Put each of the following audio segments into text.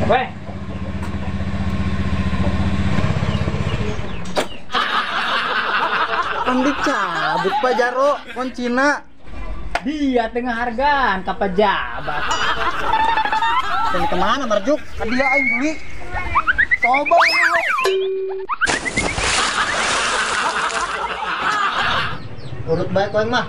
Weh. Kan dicabut Pak Jaro, kuncina. Dia tengah hargaan ke pejabat. Dan kemana Marjuk? Ke dia aing beli. Coba. Urut baik koeng mah.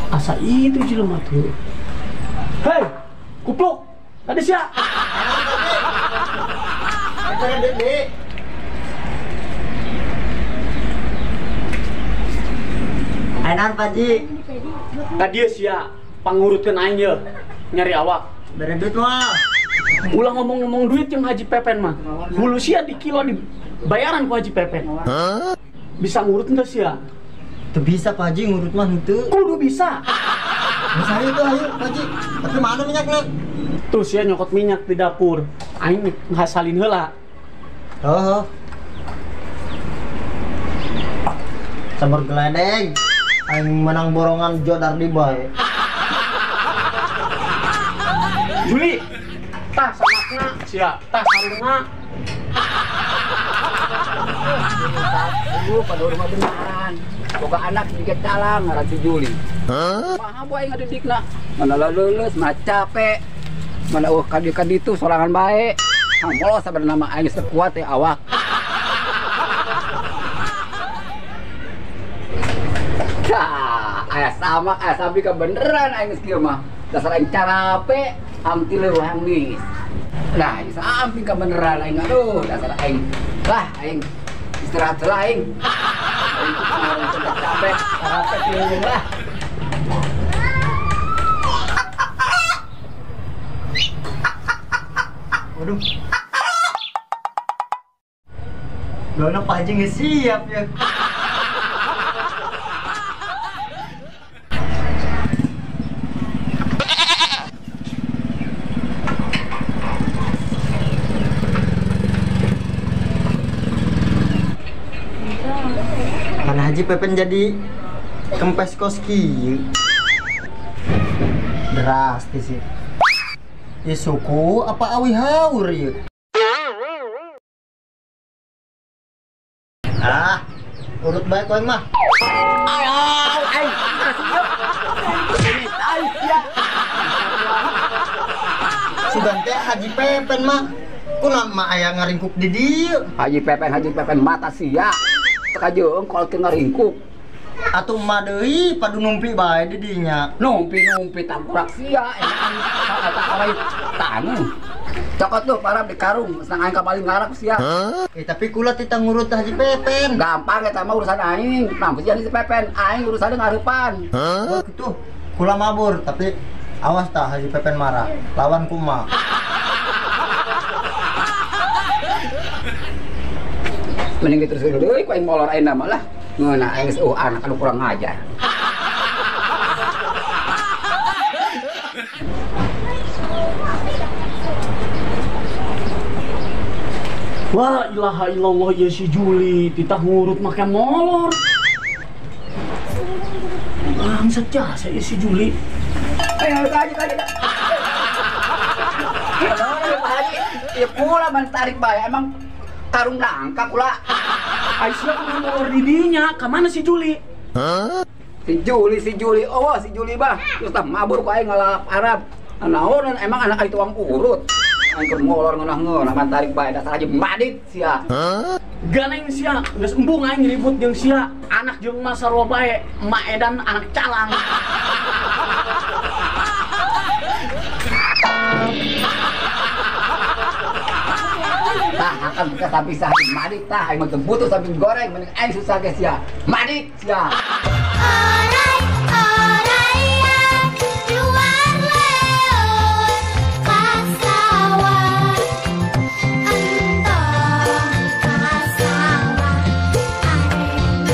Asa itu jelema tuh. Hei, kupluk. Tadi sia. Enak Pak Ji. Tadi sia pangurutkeun aing ye nyari awak. Bere duit mah. Ulah ngomong-ngomong duit yang Haji Pepen mah. Hulu sia di kilo di bayaran ku Haji Pepen. Bisa ngurut henteu sia? Tuh bisa Pak Haji ngurut mah henteu. Kudu bisa. Bisa ayo tuh ayo Pak Haji. Tapi mana minyaknya? Tuh sia nyokot minyak di dapur. Aing ngasalin heula. Oh. Sambar geledeng. Aing menang borongan jodar di bae. Juli. Tah samakna sia, tah sarungna. Aduh, pada rumah beneran. Boga anak juga calang ngaran si Juli. Maha bu aing ngadidikna. Mana lulus, mana capek. Mana kadi-kadi itu sorangan bae. Hang molos sabar nama aing sekuat ya awak. Tah, aya sama aya sabi kebeneran aing geus kieu mah. Dasar aing carape, hang tileuh hang nis. Nah, samping kebeneran aing aduh, dasar aing. Lah aing istirahat lah aing. Capek, capek tiung lah. Waduh. Dono Pak Haji nggak siap ya. Mana Haji Pepen jadi kempes koski. Drastis sih. Ya suku apa awi haur ya? Ah, urut baik koeng mah. Sugan teh Haji Pepen mah. Kunaon mah aya ngaringkuk di dieu? Haji Pepen mata sia. Teu kajeung kolot ngaringkuk. Atuh mah deui padu numpi bae di dinya. Numpi tangkurak sia enakan eta awai tanu. Cokot tuh para di karung senang aing ka paling ngarak sia. Tapi kula tita ngurut Haji Pepen. Gampang eta mah urusan aing. Nah, sia si Pepen aing urusanna ngarupan. Oh gitu. Kula mabur tapi awas tah Haji Pepen marah. Lawan kumaha. Mending diteruskeun deui ku aing molor aing mah lah. Ngeunah aing geus anak anu kurang ajar. Wah, ilaha illallah ya si Juli, titah ngurut make molor. Bangsat jasa ya si Juli. Ayo kaji kaji. Ya pula man tarik bae emang karung nangka kula. Aisyah kudu molor di dinya, ka mana si Juli? Si Juli, oh si Juli bah. Terus tah mabur ku aing ngalap Arab. Naonan emang anak aing tuang urut. Aing keur molor ngeunah-ngeunah man tarik bae dasar aja madit sia. Ganeng sia, geus embung aing ribut jeung sia. Anak jeung mah sarua bae, emak edan anak calang. Ang kasabi sa akin, madik ta, aing mah butuh samping goreng, mending aing susah ge sia. Madik sia. Orai oraian keluar leut ka sawah, entong ka sawah, arena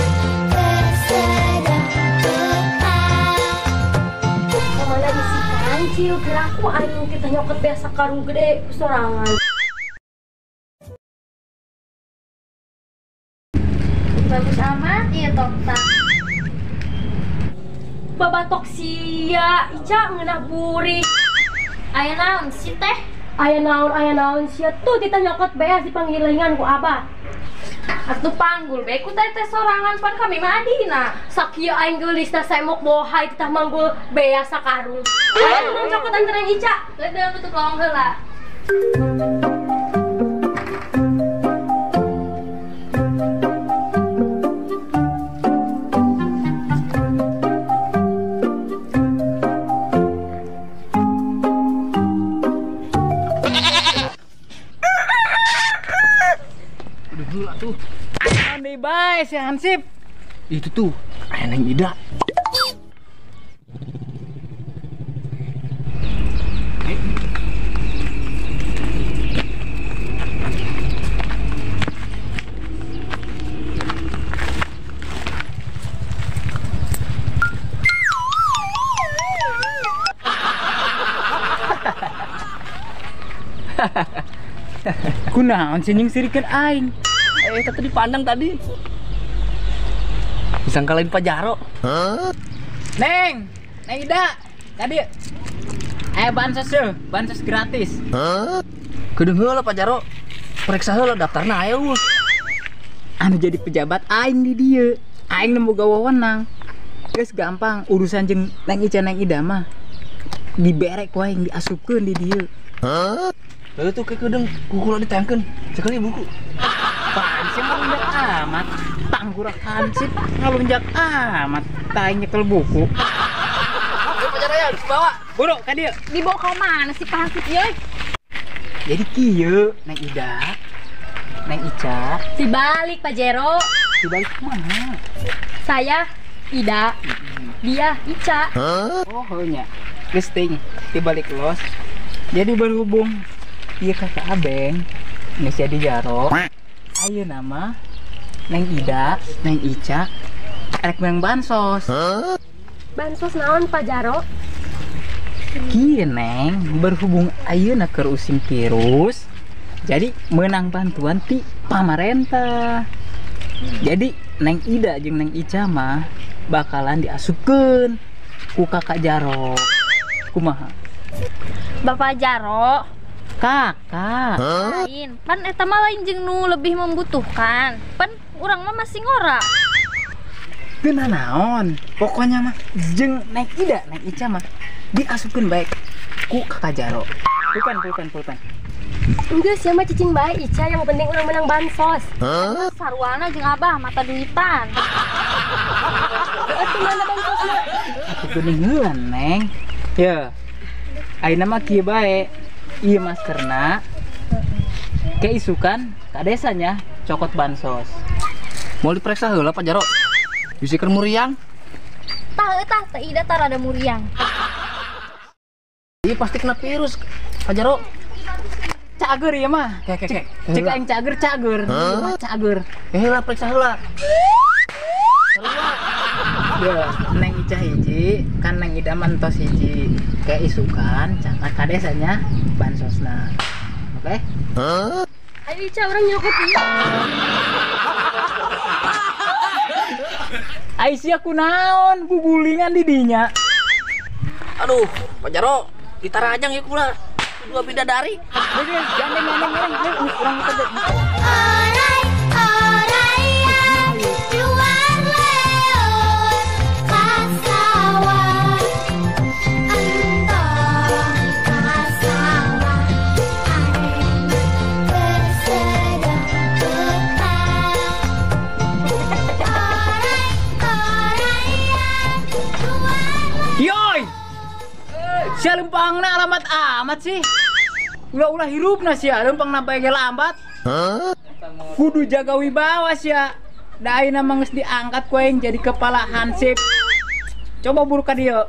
keur sedot peukah. Kemana bisi kancil geraku aing kita nyokot biasa karung gede sorangan. Bagus amat iya tokta. Babatok sia, Ica ngeunah burik. Aya naon si teh? Aya naon sia tuh kita nyokot beas dipanggilingan ku abah. Atuh panggul bae ku teh teh sorangan pan kami mah adina. Sakieu aing geulisna semok bohai titah manggul beas sakarung. Aya naon cokot antara Ica? Leudeung tutup lawang heula. Andi bae si Hansip. Itu tuh, aya Neng Ida. Kunaon sih nying sirikeun aing? Tadi dipandang tadi. Disangka lain Pak Jaro. Huh? Neng, Neng Ida, tadi bansos ye, bansos gratis. Huh? Kedeung heula Pak Jaro. Periksa heula daftarna aya eueuh. Anu jadi pejabat aing di dieu. Aing nu boga wewenang. Geus gampang urusan jeung Neng Ica Neng Ida mah. Dibere ku aing diasupkeun di dieu. Huh? Lalu tuh kayak kedeung kukula ditayangkeun. Sekali buku. Hansip ngalunjak amat, tanggurak hansip ngalunjak amat, tai nyekel buku. Ayo Pak Jaro ya, dibawa. Buru ka dieu. Dibawa ka mana sih Pak Hansip ye? Jadi kieu Neng Ida, Neng Ica. Dibalik Pak Jero. Dibalik mana? Saya Ida, dia Ica. Huh? Oh, nya. Geus ting, dibalik los. Jadi berhubung ieu kakak Abeng geus jadi Jaro. Ayo nama Neng Ida, Neng Ica, erek menang bansos. Huh? Bansos naon Pak Jaro? Kieu Neng, berhubung ayeuna keur usim virus, jadi menang bantuan ti pamarentah. Jadi Neng Ida jeung Neng Ica mah bakalan diasupkeun ku kakak Jaro. Kumaha? Bapak Jaro. Kakak. Lain, pan eta mah lain jeung nu lebih membutuhkan. Pan urang mah masih ngora. Teu naon, pokoknya mah jeung Neng Ida, Neng Ica mah diasupkeun bae ku kakak Jaro. Pulpen. Enggak sia mah cicing bae Ica, yang penting urang menang bansos. Huh? Sarwana jeung abah mata duitan. Atuh mana bansosna? Atuh geuning heula Neng. Ye. Ayeuna mah kieu bae. Iya maskerna keisukan ka desanya cokot bansos. Mau diperiksa heula Pak Jaro. Bisi keur muriang. Tah eta teh Ida tah rada muriang. Iya pasti kena virus Pak Jaro. Cager ya mah. Kek. Cek aing cager. Ieu mah cager. Heula periksa heula. Ya, Neng Ica hiji, kan Neng Ida mantos hiji. Kayak isukan, catat ka desanya bansosna. Oke? Huh? Ayo Ica urang nyokot ieu. Aisyah kunaon gugulingan di dinya. Aduh, Pak Jaro, kita rajang ya kula. Dua bidadari. Geus, gandeng urang teh. Orai oraian keluar leut ka sawah, entong ka sawah, arena keur sedot peukah. Orai oraian keluar. Yoi. Sia lempangna alamat amat sih. Ulah-ulah hirupna sia lempangna bae ge lambat. Kudu jaga wibawa sia. Da ayeuna mah geus diangkat ku aing jadi kepala hansip. Coba buru ka dieu.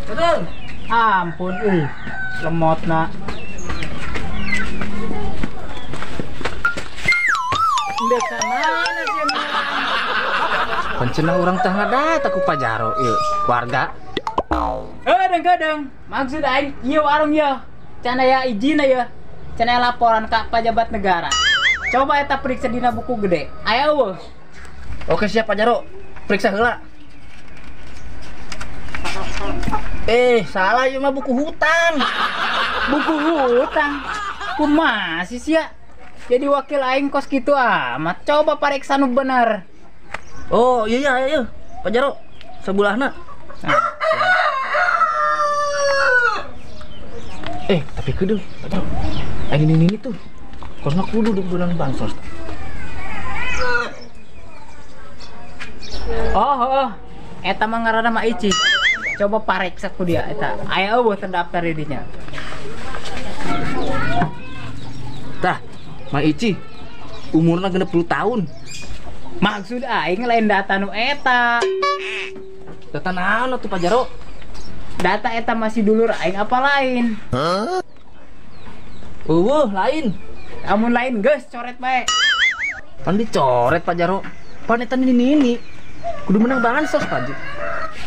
Betul. Ampun euy, lemotna. Ndek ka mana sia? Pancenah urang teh ngadata ku Pak Jaro ieu warga. Kadang-kadang maksud aing ieu warung ieu. Can aya izin aya. Can aya laporan ka pejabat negara. Coba eta periksa dina buku gede. Aya eueuh. Oke siap Pak Jaro. Periksa heula. Salah ieu mah buku hutang. Buku hutang. Kumaha sih sia? Jadi wakil aing kos kitu amat. Coba periksa nu bener. Oh iya iya Pak Jaro. Sebelahna. Nah, tapi kudu Pak Jaro. Aing ini tuh. Kosna kudu di bulan bansos. Oh. Eta mah ngaranna mah Ici. Coba pareksa ku dia eta. Aya eueuh terdaftar di dinya. Tah, Mang Ici umurna 60 tahun. Maksud aing lain data nu eta. Data naon atuh Pak Jaro? Data eta masih dulur aing apa lain? Eueuh, lain. Amun lain geus coret bae. Pan dicoret Pak Jaro. Pan eta nini. Kudu menang bansos Pak Jaro.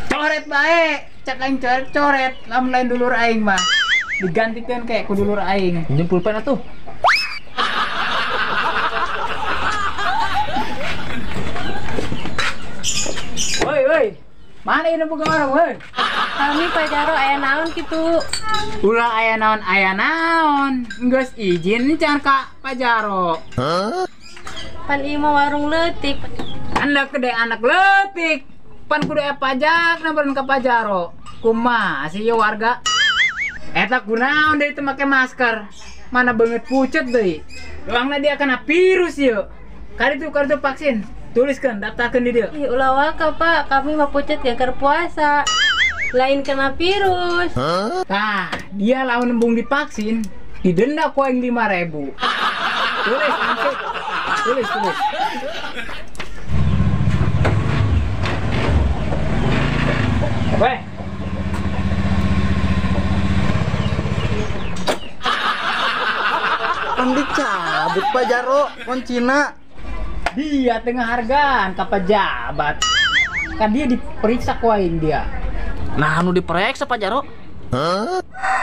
Coret bae, cek aing coret-coret. Lamun lain dulur aing mah digantikeun kayak ku dulur aing. Minjem pulpen atuh. Woi, woi. Mana ini buka orang, woi? Kami Pak Jaro aya naon kitu. Ulah aya naon. Geus izin can ka Pak Jaro. Pan ieu mah warung leutik. Anak gede anak leutik. Pan kudu aya pajak nambaran ka Pak Jaro. Kumaha sih ieu warga? Eta kunaon deui teu make masker. Mana beungeut pucet deui. Doangna dia kena virus ieu. Kaditu vaksin. Tuliskan, daftarkan di dia. Ih, ulah waka Pak, kami mah pucet ya keur puasa. Lain kena virus. Nah, dia lawan embung divaksin, didenda ku aing 5.000. Tulis, langsung. Tulis. Weh. Pan dicabut Pak Jaro, kuncina. Dia tengah hargaan ka pejabat. Kan dia diperiksa ku aing dia. Nah, anu diperiksa Pak Jaro.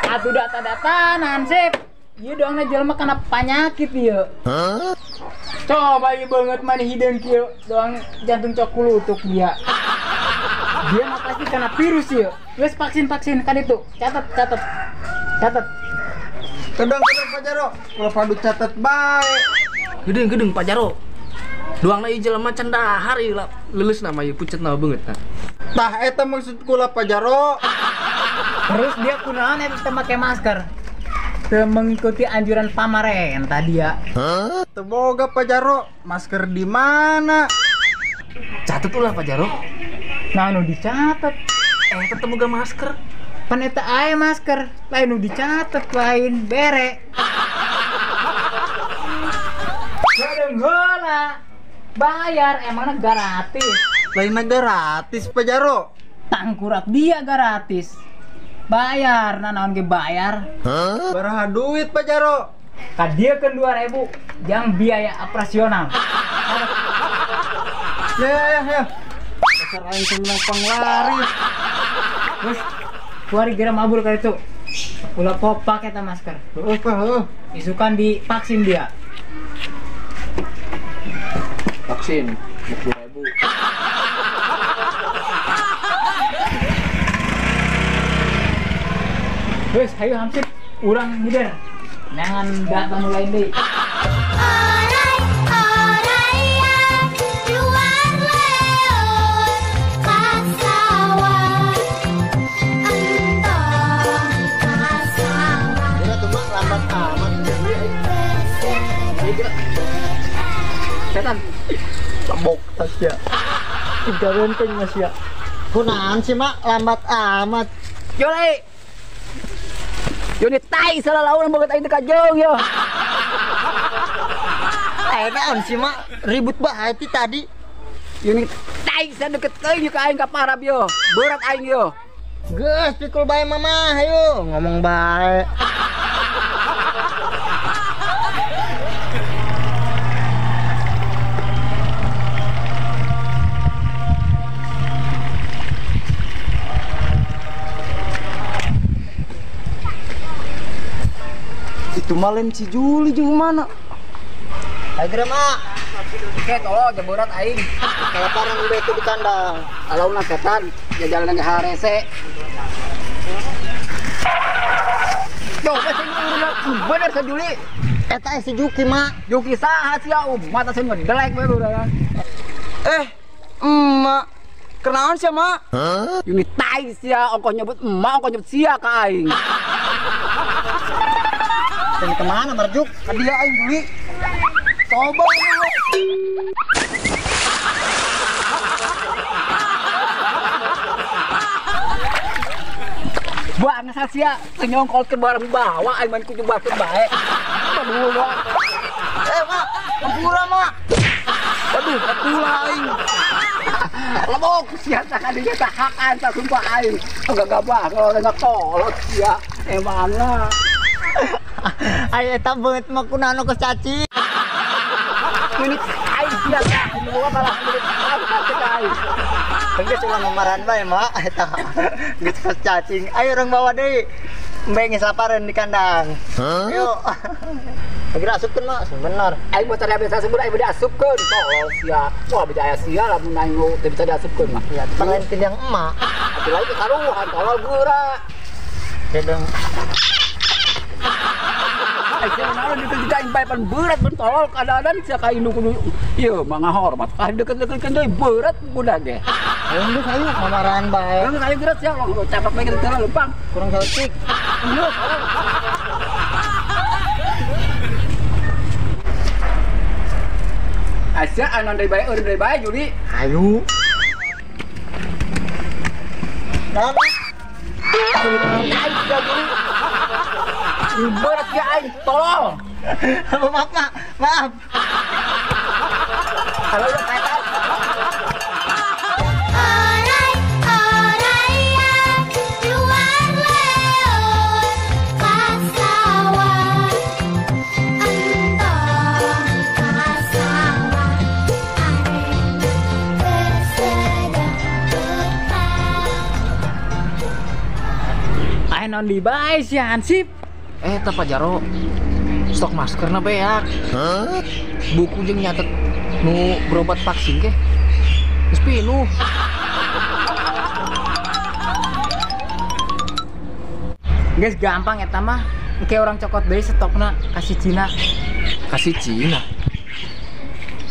Atuh data-data hansip. Ieu doangna jelema kana panyakit ieu. Coba ieu banget mana hideung kieu, doang jantung cokulutuk dia. Dia mah pasti kena virus ieu. Geus vaksin kan itu. Catat. Catat. Kedeng Pak Jaro, ulah padu catat bae. Gedeng Pak Jaro. Doangna ieu jelema can dahar ieu leuleusna mah ieu pucetna beungeut tah. Tah eta maksud kula Pak Jaro. Terus dia kunaon eta teu make masker? Teu mengikuti anjuran pamarentah dia. Teu boga Pak Jaro, masker di mana? Catet ulah Pak Jaro. Nah nu dicatet. Eta teu boga masker. Pan eta aya masker, lain nu dicatet lain bere. Kadang heula. Bayar emangnya gratis. Lainnya gratis Pak Jaro. Tangkurak dia gratis. Bayar, nah naon ge bayar. Baraha duit Pak Jaro. Ka dia kan 2.000 yang biaya operasional. Ya. Dasar aing teh menang panglaris. Terus kuari geura mabur ka itu. Ulah popak eta masker. Heuh, heuh. Isukan divaksin dia. Vaksin 2.000. Wes, hayu hansip urang ngider. Nangan data nu lain deui. Orai-oraian luar leut ka sawah. Entong ka sawah. Kira tuh mah lambat amat. Setan. Lembok tas ya. Tiga renteng mas ya. Kunaon sih mak lambat amat. Yo lai. Yo ni tai salah lawan banget aing teh kajeng yo. Naon sih mak ribut bae ti tadi. Ini tai sia deket teuing ka aing ka parab yo. Berat aing yo. Geus pikul bae mama, hayu ngomong bae. Itu malen si Juli jeung mana? Ayo mak. Oke, tolong jeborat aing. Kalaparan udah itu di kandang. Alauna setan, jajalan ge harese. Yo, pasti bener si Juli. Eta si Juki mak. Juki saha sia mata sing ngedelek we urang. Emak. Kenaon sia mak? Ini tai sia ongkoh nyebut emak, ongkoh nyebut sia ka aing. Ini kemana Marjuk? Ka dia aing Juli. Coba bangsa sia nyongkolkeun barang bawa aing mah kudu batur bae. Aduh, mak. Mak, hampura mak. Aduh, hampura aing. Lebok sia sakadinya tahakan tak sumpah aing. Gagabah kalau ngakolot sia emangna. Ai eta beungeut mah kunaon geus cacing. Ini aing sia tah bawa kalah aing. Geus ulah mamaran bae mak eta. Geus geus cacing. Ayo urang bawa deui. Embe geus lapareun di kandang. Ayo. Lagi asupkeun mak, bener. Aing motor biasa sebut aing bade asupkeun. Tolol sia. Wah beja aya sia lamun aing teu bisa diasupkeun mah. Ya, lain ti yang emak. Atuh lain karuhan tolol geura. Dedeng. Aing naon deket aing bae pan berat pan tolol kadang-kadang sia ka indung kudu ieu mah ngahormat. Ah deket-deket deui berat budak ge. Ayo geus ayo mamaran bae. Geus ayo geus sia capek bae kita lempang. Kurang saeutik. Geus. Asya anon deui bae eureun deui bae Juli. Ayo. Naon? Aing sia Juli. Berat ya aing tolol. Maaf mak, maaf. Kalau udah kayak Orai oraya keluar leor ka sawah. Entong ka sawah areng tersedot petang. Aing naon di bae sia Hansip. Eta Pak Jaro, stok maskerna beak. Buku jeung nyatet nu berobat vaksin ke. Geus pinuh. Geus gampang eta mah. Engke urang cokot deui stokna kasih Cina. Kasih Cina.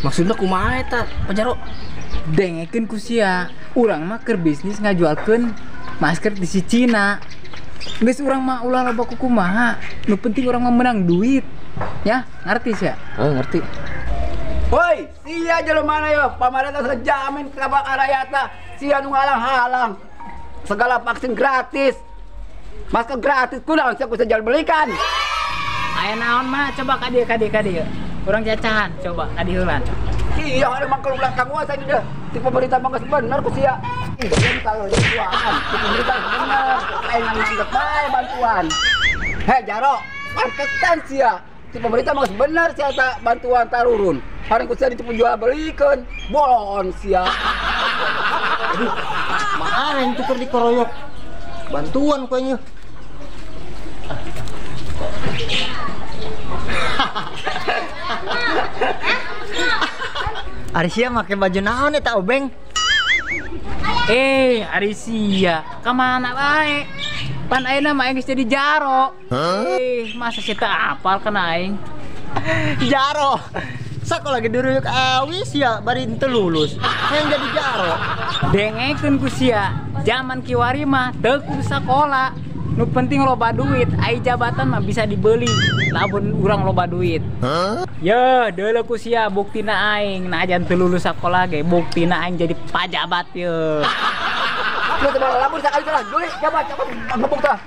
Maksudna kumaha eta, Pak Jaro? Dengekeun ku sia. Urang mah keur bisnis ngajualkeun masker di si Cina. Geus urang mah ulah loba kumaha, nu penting urang mah menang duit. Ya, ngerti sia? Oh, ngerti. Woi, sia jelema mana yo? Pamarentah jamin ka rakyatna, sia nu ngalang-halang. Segala vaksin gratis. Masker gratis kunaon sia ku jual belikan. Aya naon mah coba ka dieu ka dieu ka dieu. Urang cacahan coba ka dieu heula. Sia ada mah kalau kaguasa ini deh. Ti pemerintah mah geus bener ku sia. Kalau bantuan, ti pemerintah bener. Aing nganggep bae bantuan. Hei Jaro, pantesan sia. Ti pemerintah mah geus bener sia ta bantuan tarurun. Hari ku sia ditipu jual belikeun, bolon sia. Aduh, mah aing tuker dikeroyok. Bantuan kayaknya. Ari sia make baju naon eta obeng? Ari sia, ka mana bae? Pan ayeuna mah aing geus jadi jaro. Masa sia teu apal kana aing? Jaro. Sakola ge diruyuk awi sia bari teu lulus. Hayang jadi jaro. Dengekeun ku sia, zaman kiwari mah teu kudu sakola. Nu penting loba duit, ai jabatan mah bisa dibeli lamun urang loba duit. Ye, deuleu ku sia buktina aing, najan teu lulus sakola ge buktina aing jadi pajabat ye. Lu teu lamun sakali salah, Juli, jabat, jabat, ngebuk tah.